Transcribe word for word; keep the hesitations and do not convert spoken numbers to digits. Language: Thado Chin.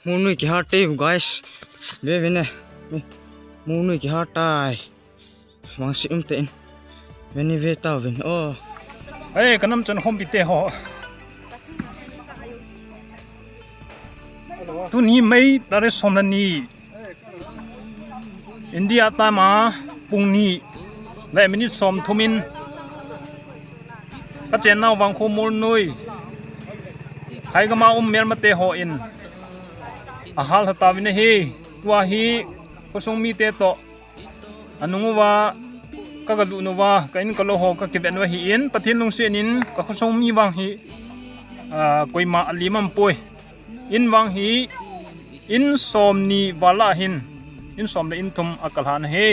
Mol noi kihar tei u guys. Ve ve ne. Mol noi kihar tai. Vangset um tei in. Ve ni ve tauvin. Oh. Hey, ka namchan khompi te ho. Tuni May tarik som le ni. India time a pung ni le minute som thum in ka chennau Vangkho mol noi Haigam a um melmate hon ahal lha tauvin ahi. Tua hi khosung mite toh anung uva ka galut nauva, ka in ka lou ho ka kivet u ahin, Pathen lungset in ka khosung mi vang hi, ah, koima alim aum poi. In vang hi in som ni val a hin in som le in thum a kalhan ahi.